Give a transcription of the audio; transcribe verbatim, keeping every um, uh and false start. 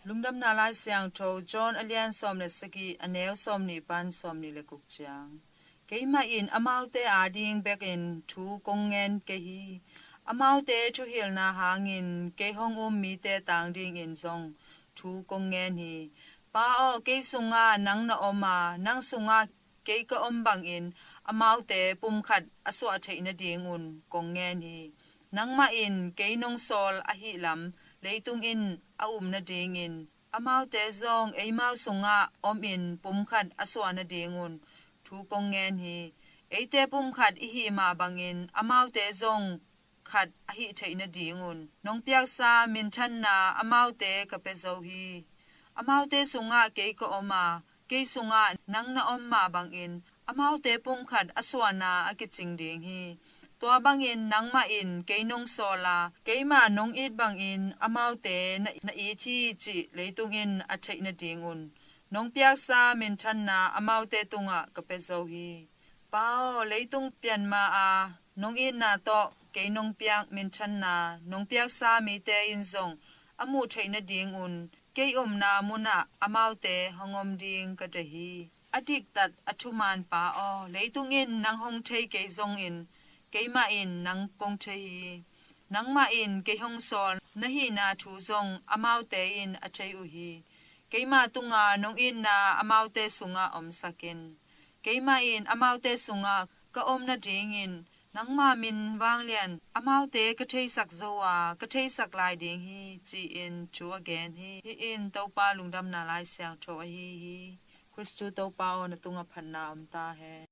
Lungdamna Lai Siangtho John a lian sawm le sagih, a neu sawmnih pan sawmnih le guk ciang. Keimah in amaute ading bekin thu kong ngen kei hi. Amaute thuhilhna hangin kei hong um mite tang dingin zong thu kong ngen hi. Pa aw, kei sungah nang na om a, nang sungah kei ka om bangin amaute pumkhat a suah theih nadingun kong ngen hi. Nangmah in kei nong sawl ahih lam leitung in a um nadingin amaute zong eimau sungah omin pumkhat a suah nadingun thu kong ngen hi. Eite pumkhat i hih mah bangin amaute zong khat a hih theih nadingun nong piaksa minthanna amaute ka pia zo hi. Amaute sungah kei ka om a, kei sungah nang na om mah bangin amaute pumkhat a suahna a kicing ding hi. Tua bangin nangmah in kei nong sawl a, keimah nong it bangin amaute na, na it hi cih leitung in a theih nadingun nong piaksa minthanna amaute tungah ka pia zo hi. Pa aw, leitung pian ma-a nong itna tawh kei nong piak minthanna nong piaksa mite in zong a muh theih nadingun kei omna munah amaute hong om ding ka deih hi. A diktat a thuman Pa aw, leitung in nang hong thei kei zongin keimah in nang kong thei hi. Nangmah in kei hong sawl na hihna thu zong amaute in a thei uh hi. Keima tunga nong itna amaute sungah omsak in. Keimah in amaute sungah ka om nadingin nangma min vanglian amaute ka theisak zo a, ka theisak lai ding hi, ci-in thu a gen hi. Hih in Topa Lungdamna Lai Siangtho ahi hi. Khristu Topa aw, na tungah phatna om ta hen.